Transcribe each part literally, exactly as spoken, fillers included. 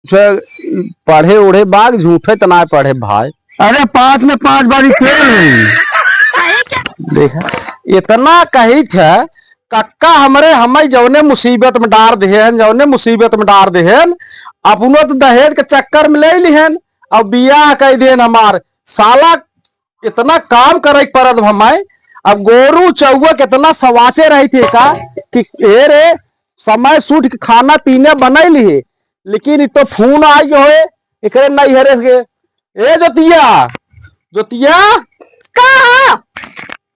से पढ़े उढ़े बाग झूठे त ना पढ़े भाई। अरे पाँच में पाँच बारी फेल है। देखा, इतना कही थे, कक्का हमरे, हमें जौने मुसीबत में डार देहेन, जौने मुसीबत में डार देहेन, अपनो तो दहेज के चक्कर में ले लिहेन, अब बियाह कह देहेन हमार। साला इतना काम करे के परत हमें। अब गोरू चौवा कितना सवाचे रही थे का कि ए रे, समय सूट के खाना पीने बनाई लिहे, लेकिन इ तो फोन आई होए एकरे नैहरे के। ए जोतिया, जोतिया, का?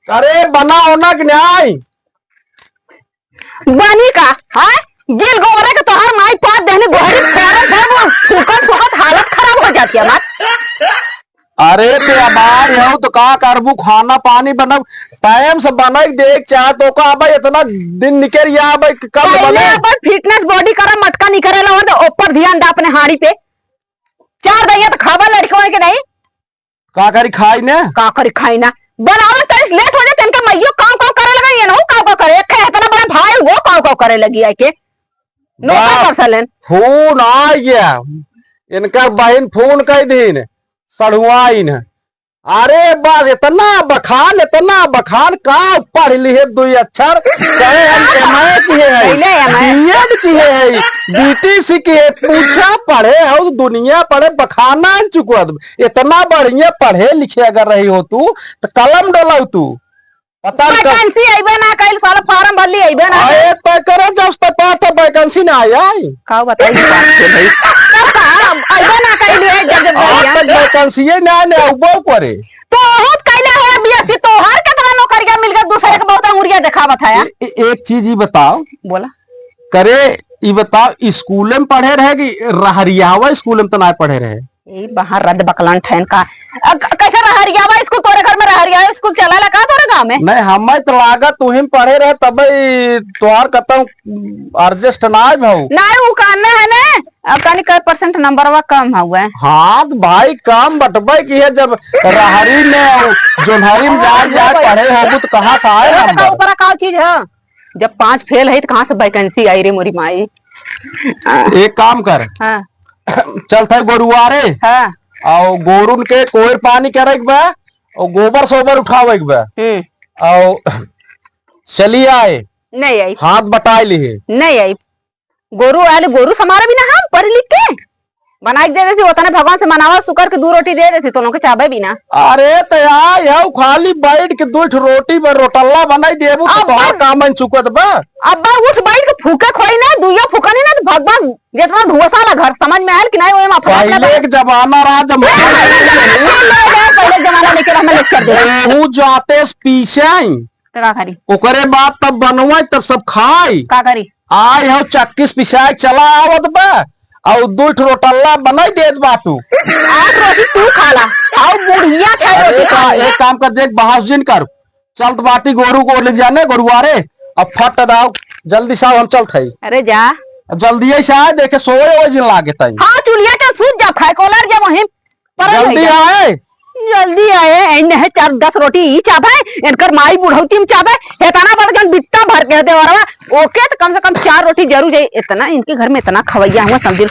अरे बना होना कि नहीं? बनी का? हाँ, गिल गोबरे के तोहार माई पाद देहनी गोहरी, फूकत फूकत हालत खराब हो जाती है हमार। अरे ते अब आई हो तो का करबू, खाना पानी बनब, टाइम से बनई देख चाह तो का, अब इतना दिन निकल या, अब कब पहले बने? अपन फिटनेस बॉडी करा, मटका निकरे ला और ऊपर ध्यान दा अपने हाड़ी पे। चार दइया तो खाबा लड़के के नहीं। का करी खाई ने? का करी खाई ना? बनावे तरी लेट हो जाते इनका, मइयो काम काम करे लगा, ये नहु काम काम करे। एक है इतना बड़ा भाई, वो काम काम करे लगी आके। नौकर बा-, कर सलेन। फोन आ गया, इनकर बहिन फोन कई दिन, सढ़ुआइन। अरे बस इतना बखान, इतना बखान, का पढ़ लिहे दुई अक्षर, कहे हम एमए किहे है, पहले एमए। बीएड किहे है, बीटीसी किहे, पूछा पढ़े हो दुनिया पढ़े, बखाना न चुकत। इतना बढ़िया पढ़े लिखे अगर रही हो तू, तो कलम डोलाऊ तू। पता न कब वैकेंसी अइबे ना कइल, साला फार्म भरली अइबे ना कइल। अरे तय करे जब तक पास तक वैकेंसी ना आया है। का बताई ई बात के भाई? तब का अइबे ना कइल है जब जब आज भैया। तक वैकेंसी ना आने अउबो करे। तो बहुत कइले है बीएससी, तोहार कितना नौकरिया मिल गया, दूसरे के बहुत अंगुरिया दिखावत है। ए-, ए-, एक चीज ई बताओ। बोला। करे ई बताओ, स्कूल में पढ़े रहे कि रहरियावा स्कूल में तो ना पढ़े रहे? ई बाहर रद बकलन ठहन का। अ, क-, कैसे रहरियावा स्कूल, तोरे घर में रहरियावा स्कूल चला ला का तोरे गाँव में? नहीं, हमें तो लागत तुहिन पढ़े रहे, तब तोहार कतौ एडजस्ट ना आए भाऊ। नहीं, उ काने है ने, अब तनी का परसेंट नंबरवा कम हुआ है। हाँ, तो भाई, काम बटबे की है, जब रहरी में, जोन्हरी में जाए, जाए पढ़े होबू, तो कहाँ से आए तो का नंबर? ऊपर का चीज है? जब पाँच फेल है, तो कहाँ से वैकेंसी आई रे मोरी माई? एक काम कर, हाँ। चल थे गोरुआरे, हाँ। और गोरुन के कोयर पानी करे के बा, और गोबर सोबर उठावे के बा, हम्म। और चली आए। नहीं आई। हाथ बटाई लिहे। नहीं आई। गोरू आले, गोरू समारा भी ना हम पढ़ लिख के बनाई के दे देती, ओतने भगवान से मनावा, शुक्र के दू रोटी दे देती, तो लोग के चाबे भी ना। अरे तो यार, यह खाली बैठ के दू ठो रोटी में रोटल्ला बनाई देबू, तो अब तोहार बस। काम बन चुकत बा। अब बा उठ बैठ के फूके खोई ना, दुइया फूकनी ना, तो भगवान जितना धुआं साला घर समझ में आयल कि नहीं, ओए माँ फटाक पहले लगा। के जमाना रहा जब पहले जमाना, पहले जमाना लेके हमें लेक्चर दे। गेहूं जाते से पीसे आई, तो का करी? ओकरे बाद तब बनवाई, तब सब खाई। का करी? आय हो चक्कीस पिसाई चला आवत बा, और दू ठो रोटल्ला बनाई देत बा तू। आठ रोटी तू खाला, और बुढ़िया छह अरे रोटी का, खाली। एक काम कर, देख बहस जिन कर, चलत बाटी गोरू को ले जाने गोरुआरे, अब फट दाओ, जल्दी से आओ, हम चलत हई। अरे जा। अब जल्दी ही से आए, देखे सोए ओए जिन लागे तई। हाँ, चुलिया के सूत जा, फाइकोलर जब वहीं परल जल्दी है। आए। जल्दी आए, एने है चार दस रोटी ई चाबे, इनकर माई बुढ़ौती में चाबे, हेतना बड़ जन बित्ता भर के देवरवा, ओके तो कम से कम चार रोटी जरूर जाई। इतना इनके घर में इतना खवैया हुआ समझिन।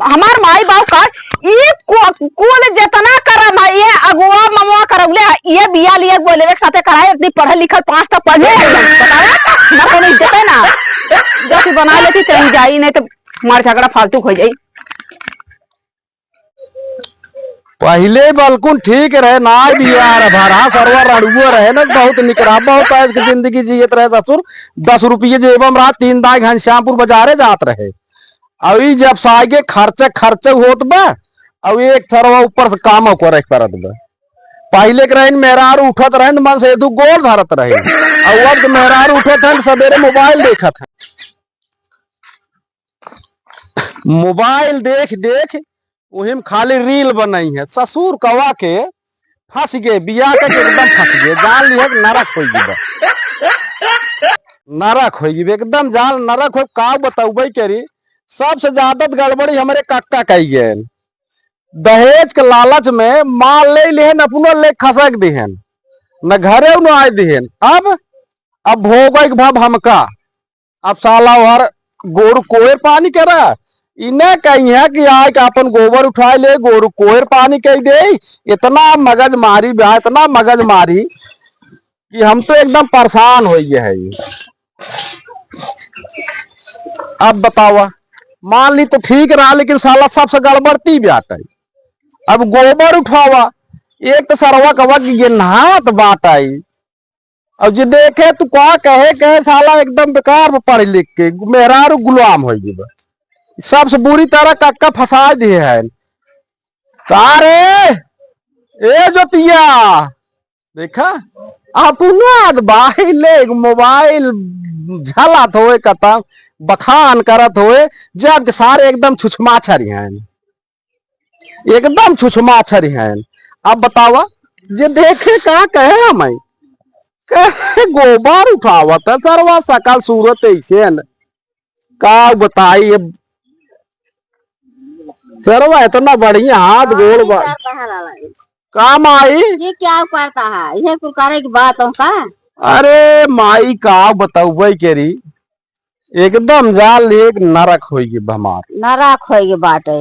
हमार माई बाप का ई को-, कुल जितना करम है, ये अगुआ ममुआ करौले है, ये बिया लिए बोले रे साथे कराए, इतनी पढ़ल लिखल पाँच तक पढ़ले है, बतावा, ना कोनो इज्जत है ना, जैसी बना लेती चली जाई, नहीं तो मार झगड़ा फालतू हो जाई। पहिले बलकुन ठीक रहे, ना बिया रहे, भरा सरवा रड़ुआ रहे ना, बहुत निकरा, बहुत ऐश के जिंदगी जियत रहे ससुर। दस रुपये जेबम रहा, तीन दाई घनश्यामपुर बाजारे जात रहे। अभी जब साइगे खर्चा, खर्चा होत बा, अब एक सरवा ऊपर से काम करे के परत बा। पहिले के रहिन मेहरारू उठत रहे न मन से एदू गोड़ धरत रहे, और अब के मेहरारू उठत हैं, सबेरे मोबाइल देखत हैं। मोबाइल देख देख उहिम खाली रील बनई है। ससुर कवा के फंस गए, बिया के एकदम फंस गए, जान लिहे कि नरक हो गई बा, नरक हो गई बा, एकदम जान नरक हो। का बतौबे करी, सबसे ज्यादा तो गड़बड़ी हमरे कक्का कही गए। दहेज के लालच में माल ले लिहन, अपनो ले खसक दिहन, न घरे न आए दिहन। अब, अब भोगै के भब हमका। अब साला ओहर गोरू कोयर पानी करा, इन्हें कहिए कि आए कि अपन गोबर उठाए ले, गोरू कोयर पानी कइ दे। इतना मगज मारी बा, इतना मगज मारी कि हम तो एकदम परेशान होइ गए हैं। अब बतावा, मान ली तो ठीक रहा, लेकिन साला सबसे गड़बड़ती बाटइ। अब गोबर उठावा, एक तो सरवा कवा कि ये नहात बाटइ, और जे देखे तू का कहे, कहे साला एकदम बेकार बा पढ़ लिख के, मेहरारू गुलाम होइ गई बा। सबसे बुरी तरह कक्का फंसा दिए हैं। का रे, ए जोतिया, देखा, अपना आद बाही ले मोबाइल झलत होए, कतम बखान करत होए, जब के सारे एकदम छुछमाछर हैं, एकदम छुछमाछर हैं। अब बतावा, जे देखे का कहे हम, कहे गोबर उठावत है सरवा, सकल सूरत ऐसे है न। का बताई, अब सरवा इतना बढ़िया हाथ हाँ, गोड़ ये बा-, क्या कहा लाला जी? का माई? ये क्या करता है? ये कुल करे की बात हो का? अरे माई, का बतउबे केरी, एकदम जाल एक नरक होइगी बा हमार। नरक होइगी बाटे।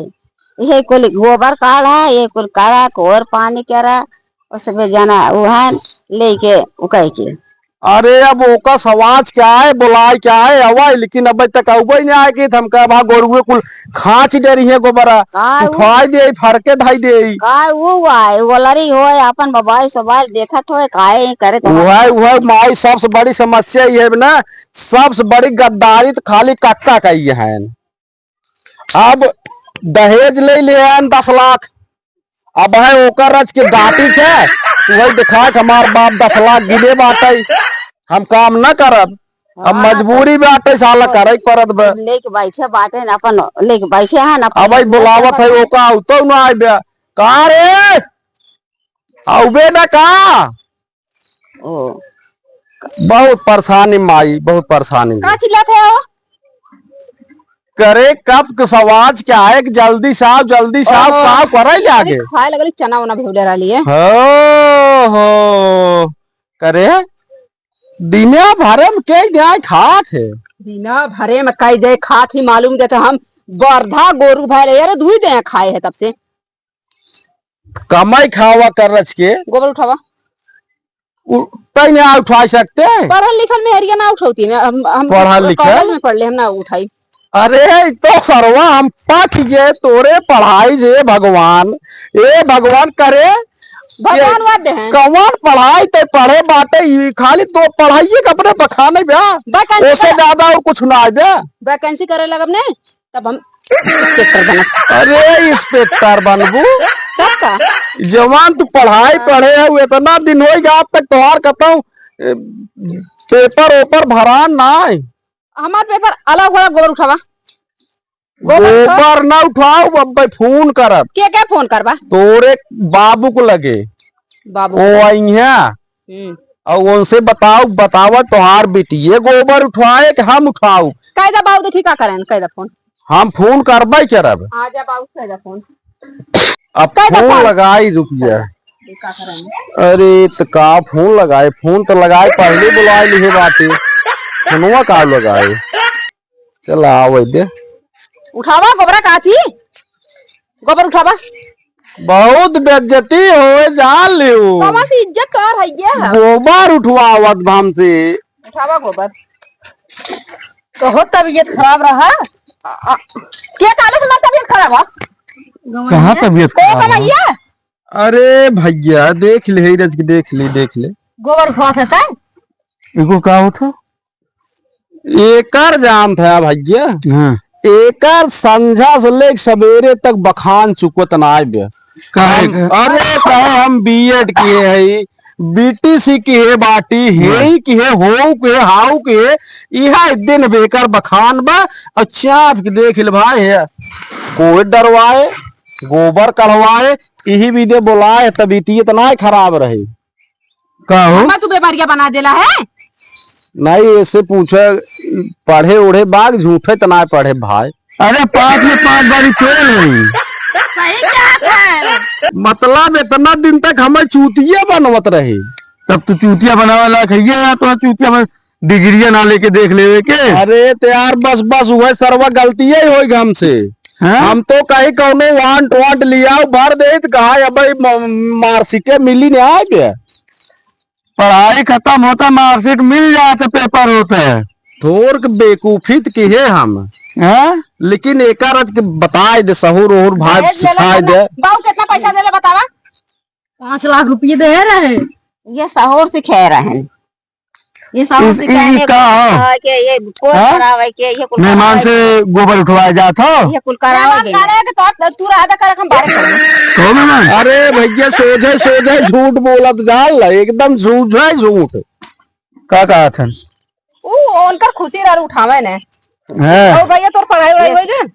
ये कुल गोबर काढ़ा, ये कुल करा, कोर पानी करा, उसमें जना उहन लेके उकई के। अरे, अब ओका सवाज क्या है, बोलाए क्या है, अवइ, लेकिन अबे तक अउबे नहीं आए कि हम कहे, "भा, गोरुए कुल खाँच डरिहे गोबरा, का उ उठाए दे, फरके धाई दे।" का उ आए, वो लरी होए, अपन मोबाइल सोबाइल देखत होए, काहे करे तो उहइ, उहइ, माई, सबसे बड़ी समस्या ये है ना, सबसे बड़ी गद्दारी तो खाली कक्का का ही है। अब दहेज ले ले हैं दस लाख, अब है ओकर रच के डाटी के, वही दिखा के हमार बाप दस लाख गिने बाटे, हम काम न करब। अब हाँ, मजबूरी बाटे, साला करे के परत बा। लेके बैठे बाटे न, अपन लेके बैठे हैं न, अब भाई बोलावत है, ओका आउतो ना आइबे। का रे? आउबे ना का? ओ। बहुत परेशानी माई, बहुत परेशानी। का चिल्लात है हो? करे कब के सवाज क्या है कि जल्दी से आओ, जल्दी से आओ, ओहो। का करे ले आगे? अरे, खाए लगली चना वना भिवले रहली है। हो, हो। करे दिना भरे में के जाए खात है? दिना भरे में कई दे खात ही मालूम देते हम बरधा गोरू भैले, अरे दुई दे खाए है तब से। कमाई खावा कर रच के। गोबर उठावा। उ-, तई नहीं आ उठा सकते। पढ़ल लिखल में हरिया ना उठौती ना, हम, हम पढ़ल लिखल? कॉलेज में पढ़ले, हम ना उठाई। अरे, ई तो सरवा हम पट गए तोरे पढ़ाई से, भगवान। ए भगवान करे, भगवान ये वाद दे हैं। कौन पढ़ाई ते पढ़े बाटे, ई खाली तो पढ़ाइए के अपने बखाने बा। vacancy ओसे करे ज्यादा और कुछ ना आए बा। vacancy करे लगब ने, तब हम इंस्पेक्टर बनब। अरे, इंस्पेक्टर बनबू? तब का? जवान तू पढ़ाई हाँ। पढ़े है, इतना दिन होइ गया आज तक तोहार कतौ, ए, पेपर ओपर भरा नाई। हमार पेपर अलग होला, गोबर उठावा। गोबर उठावा। गोबर ना उठाओ, अब भाई फोन करब। के, के फोन करबा? तोरे बाबू को लगे। बाबू ओ को। अइहें। हम्म। और उनसे बताओ, बतावा तोहार बिटिये गोबर उठाए कि हम उठाऊ? कह दे बाबू, देखी का करें, कह दे फोन। हम फोन करबे करब। हाँ, जा बाबू, कह दे फोन। अब कह दे फोन फोन। लगाई, रुक जा। ये का करें? अरे, तो का फोन लगाए? फोन तो लगाए, पहले बुलाए लिहे बाटे। फोनवा का लगाए? चला, आवे दे। उठावा, गोबरा का थी? गोबर उठावा। बहुत बेइज्जती होए जान लियो। कौन सी इज्जत कर है ये? गोबर उठवावत बा हमसे। उठावा गोबर। कहो तबीयत खराब रहा। आ, आ, के काले से हमार तबीयत खराब है? कहाँ तबीयत को खराब है? कमैया? अरे भैया, देख ले, रज के देख ले, देख ले। गोबर उठवात है तै? इको का होत है? एकर जानत है भैया। हाँ। एकर संझा से लेके सबेरे तक बखान चुकत नाय बे। काहे हम, के? अरे कहे हम बीएड किहे हई, बीटीसी किहे बाटी, हाँ। हेई किहे, होऊ किहे, हाऊ किहे, इहा दिन बेकर बखान बा। और चाप के देख ले भाई है, कोई डरवाए, गोबर कढ़वाए, इही विदे बोलाए, तबीयत नाय खराब रहे। का हो? हमें तू बेमारिया बना देला है? नहीं, ऐसे पूछे, पढ़े ओढ़े बाग, झूठे त ना पढ़े भाई। अरे, पाँच में पाँच बारी फेल है। सही कहत है। मतलब, इतना दिन तक हमें चूतिया बनवत रहे। तब तू चूतिया बनावे लायक है या तो चूतिया में डिग्रिया ना लेके देख लेवे के? अरे, तो यार, बस, बस, वह सरवा गलती ही होई हमसे। हाँ? हम तो कहीं कौनो वांट वांट लियाओ भर देइत, कहा अब भाई म-, मार्कशीटे मिली नहीं आए बे। पढ़ाई खतम होत है, मार्कशीट मिल जात है, पेपर होत है। थोर के बेवकूफी त किहे हम। हाँ? लेकिन एकर आज के बताए दे, सहूर ओहूर भाई दहेज लेला सिखाए कितना? दे। बाऊ कितना पैसा देले बतावा? पाँच लाख रुपये दे रहे। ये सहूर सिखाए रहे। ये सहूर इस, सिखाए, ई ये का कुल हो? करावे के, ये कोट हाँ? करावे के, ये कुल मेहमान करावे से के। गोबर उठवाए जात हो? ये कुल करावे मेहमान के। करे के तो तू रह दे, करे के हम बारे करें। कहो मेहमान। अरे भैया, सोझे, सोझे झूठ बोलत जाल, एकदम झूठ है, झूठ। का कहत हन? ऊ उनकर खुशी रह उठावे ने। हैं? और भैया, तोर पढ़ाई वढ़ाई ये होई गए?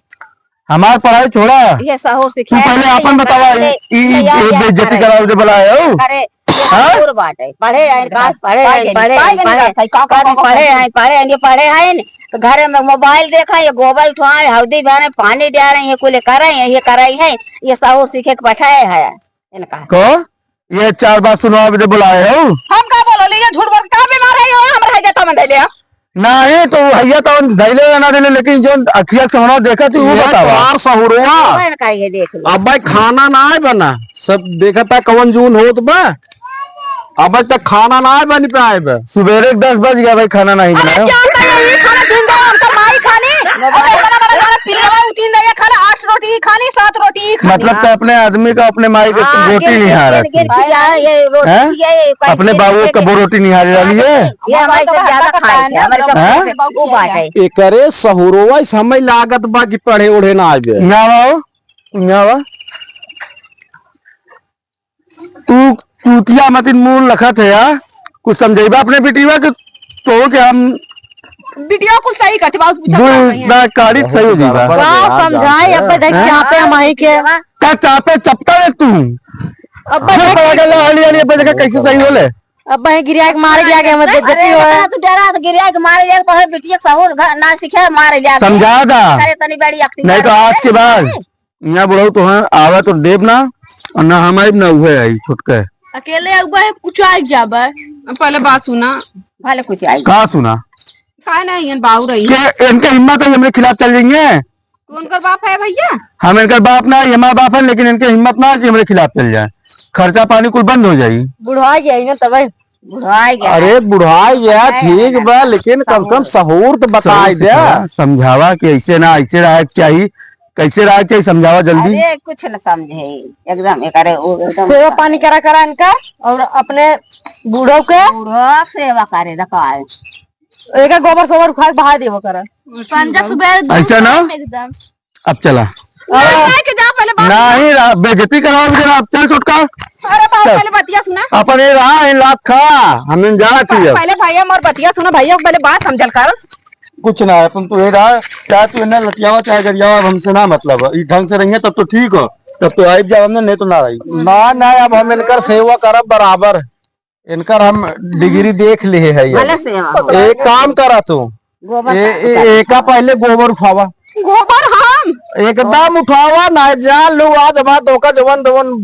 हमार पढ़ाई छोड़ा। ये सहूर तू सिखाए पहले नहीं, अपन ये बतावा, पढ़ाई ई, ई, नहीं, ये ये बेइज्जती करे। करावे दे बुलाए हो? अरे, ये हाँ? सहूर बाटे। पढ़े हैं, का, पढ़े पाए हैं, गए, पढ़े पाए हैं, गए, पढ़े, का, का, का, का, पढ़े का, हैं, पढ़े हैं, ये पढ़े हैं। तो घरे में मोबाइल देखा, ये गोबर उठवाए, हल्दी भरे, पानी डाले, ये कुल करे हैं, ये करे हैं, ये सहूर सीखे के बैठाए है इनका। को? ये चार बात सुनवावे दे बुलाए हो? हम का बोलो, ये झूठ बोल, का बीमार है, ये हमरा है जाता मन धैले। नहीं, तो भैया तो धैले ना धैले, लेकिन जो अखिया से होना देखा थी, वो ये बतावा। तोहार सहुरवा। मोबाइल का ये देख लो। अब भाई खाना ना है बना, सब देखा था कौन जून होत बा, अब तक खाना ना है बनी पाए बा। सुबेरे के दस बज गया भाई, खाना नहीं अरे बनाया। क्या होता है, ये खाना दिन दे, उनका माई खानी, अरे बड़ा बड़ा खाना पीला हुआ, तीन दे, ये खाना आठ रोटी खानी, सात रोटी खानी। मतलब तो अपने आदमी का अपने माई के हाँ, रोटी गिन, नहीं गिन, हारा गिन, थी। गिन, गिन, ये रोटी, हैं? ये, ये, अपने बाबू का वो रोटी निहारे वाली है। ये हमारे से ज्यादा खाए थे, हमारे सब हैं? से वो बात है। एकरे सहुरवा समय लागत बा कि पढ़े ओढ़े ना आवे। ना आओ, ना आओ। तू चूतिया मतिन मुंह लखत है यार, कुछ समझेबा अपने बिटिया के तो के हम बिटिया कुछ सही कहती बा, पूछा दू करत नहीं है। ना कारित सही हो जीबा। बड़ा का बिहार समझाए, जात है। अब देख हैं? चापे हम आई के। का चापे चपता है तू? अब फिर देख पता चला हली हली अब देखा कैसे सही होले। अब वहीं गिरिया के मारे गिरिया के हमर बेइज्जती अरे, होए। इतना तू डरा तो गिरिया के मारे जाए, तो है बिटिया सहूर घर ना सीखे, मारे जाए। समझा दा। करे तनी बड़ी अक्ति नहीं तो मारे। आज के बाद यहाँ बुढ़ऊ तो है, आवे तो देब ना, और ना हम आइब ना उहे आई छुटके। अकेले आउबा है, कुछ आइब जाबा। पहले बात सुना। भले कुछ आई। का सुना? खाए ना, ये बाऊ रही है। के इनके हिम्मत है, हमरे खिलाफ चल जाएंगे? उनकर बाप है भैया? हम इनकर बाप ना, ये हमारा बाप है, लेकिन इनके हिम्मत ना है कि हमरे खिलाफ चल जाए। खर्चा पानी कुल बंद हो जाई। बुढ़वा गया है ना तब। बुढ़वा गया है। अरे बुढ़वा गया, बुढ़वा ठीक गया। बा, लेकिन कम से कम सहूर। सहूर तो बताई सहूर दे। सिखावा, समझावा कि ऐसे ना, ऐसे रहे के चाहिए, कैसे रहे के चाहिए, समझावा जल्दी। अरे कुछ न समझे, एकदम एकरे वो एकदम सेवा पानी करा करा इनका और अपने बूढ़ो के। बूढ़ो के सेवा करे, देखो आज। एका गोबर सोबर उठा के बहा देबो करा। पंजा सुबह दूध ऐसा ना? गरम एकदम। अब चला। नहीं, नहीं, के जा, पहले बात नहीं, रा-, बेइज्जती कराओ जरा, अब चल छोटका। अरे बाप, चल। पहले बतिया सुना। अपन ये रहा, इन लाख खा, हम इन जाना चाहिए। पहले भैया मोर बतिया सुना, भैया पहले बात समझल कर। कुछ ना है, अपन तो ये रहा, चाहे तू इन्हें लतियावा, चाहे गरियावा, अब हमसे ना मतलब है। ई ढंग से रहिए तब तो ठीक हो, तब तो आइब जाओ हमने, नहीं तो ना रही। ना, ना, अब हम इनकर सेवा करब बराबर। इनकर हम डिग्री देख लिहे है ये। भले सेवा हो। एक काम करा तू। गोबर ए, का ए, उतार। एका पहले गोबर उठावा। गोबर हम? एकदम उठावा ना, जान लो आज हमार तोका जवन तवन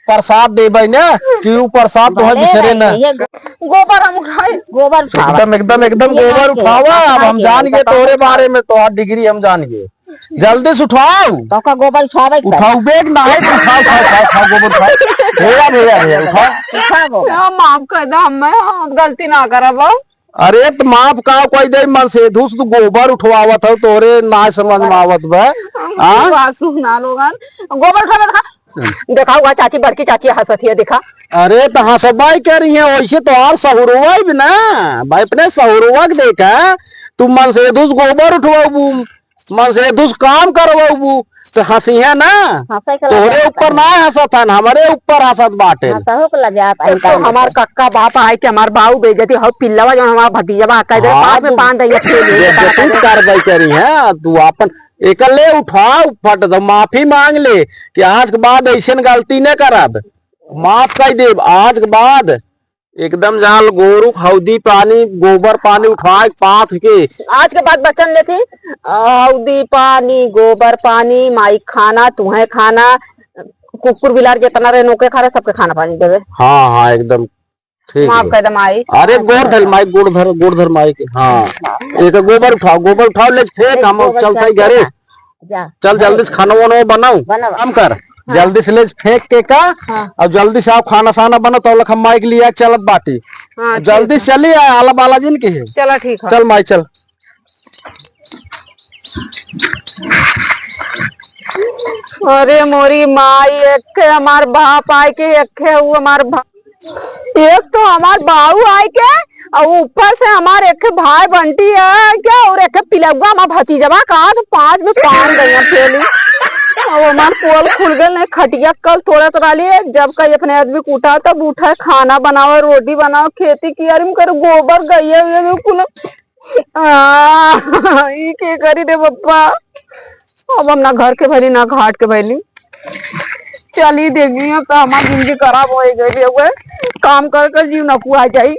प्रसाद देबै ना, कि ऊ प्रसाद तोहे भले बिसरे ना। नहीं, ये गो-, गोबर हम उठाए। गोबर उठावा। एकदम, एकदम, एकदम ये गोबर नहीं उठावा। खेल, अब हम अपना जान खेल, गए तोहरे बताओ। बारे में, तोहार डिग्री हम जान गए। जल्दी से उठाओ। तो का गोबर उठावे के उठाओ, बेग ना है, उठाओ, उठाओ, उठाओ, उठाओ, गोबर उठाओ। भैया, भैया, भैया, उठाओ। उठा गोबर। भैया, माफ कर दे हमें, हम गलती ना करब अब। अरे, त माफ का कोई दे, मन से धुस तू गोबर उठवावत हो, तोरे ना समझ में आवत बा। हम हाँ? बात सुना लोगन, गोबर उठावे देखा। देखा हुआ चाची, बड़की चाची हंसत है, देखा। अरे, त हंसबाई करी है, वैसे तो और सहुरवा भी ना, भाई, अपने सहुरवा के देखा, तू मन से धुस गोबर उठवाबू, मन से दुष्काम करवबू, तो हंसिहे ना। हंसे के तोहरे लगे ऊपर ना हंसत हन, हमरे ऊपर हंसत बाटे। हंसहु के लजात तो, आइल तो का हमार मतलब? कक्का बाप आए के हमार बाऊ बेइज्जती हो, पिल्लवा जो हमार भतीजवा कह दे, हाँ, बाद में तू पान दइया खेल ले, बेइज्जती बता दे। कार्रवाई करी है, तू आपन एकले उठाओ, फट दो, माफी मांग ले कि आज के बाद ऐसन गलती न करब, माफ कर देब आज के बाद। एकदम जाल गोरू क हौदी पानी, गोबर पानी उठाए के पाथ के। आज के बाद बचन लेती, अ, हौदी पानी, गोबर पानी, माई खाना, तुहे खाना, कुकुर बिलार जितना रहे नोके खा रहे, सबके खाना पानी देवे। हाँ, हाँ, एकदम ठीक माफ है। कर दे माई। अरे गोड़ धर माई, गोड़ धर, गोड़ धर माई के। हाँ, एक गोबर उठाओ, गोबर उठाओ, ले फेंक, एक हम गोबर चलते फेंक घरे। के। जा। चल, जल्दी से खाना वाना बनाओ। बनाओ। काम कर, हाँ। जल्दी से ले फेंक के का, हाँ। और जल्दी से आओ, खाना साना बनो, तो लख हम माइक लिया चलत बाटी। हाँ, जल्दी ठीक है। चली आ, आला बाला जिन की है। चला, ठीक है। चल माई, चल। अरे मोरी माई, एक खे हमार बाप आए के, एक खे वो हमार भा-, एक तो हमार बाऊ आए के, और ऊपर से हमार एक खे भाई बंटी है क्या, और एक खे पिलौआ हमार भतीजवा का, तो पाँच में पान गइया फेली। अब हमार पोल खुल गइल, नहीं खटिया कल तोड़त रहली, जब कहीं अपने आदमी के उठा, तब उठा, खाना बनावे, रोटी बनावे, खेती कियारी में करे, गोबर गइया उइया जो कुल आ, ई के करी रे बप्पा, अब हम ना घर के भइली ना घाट के भइली। चली देखी, अब तो हमार जिंदगी खराब होइ गई रे, उहे काम कर कर जीव नकुआ जाई।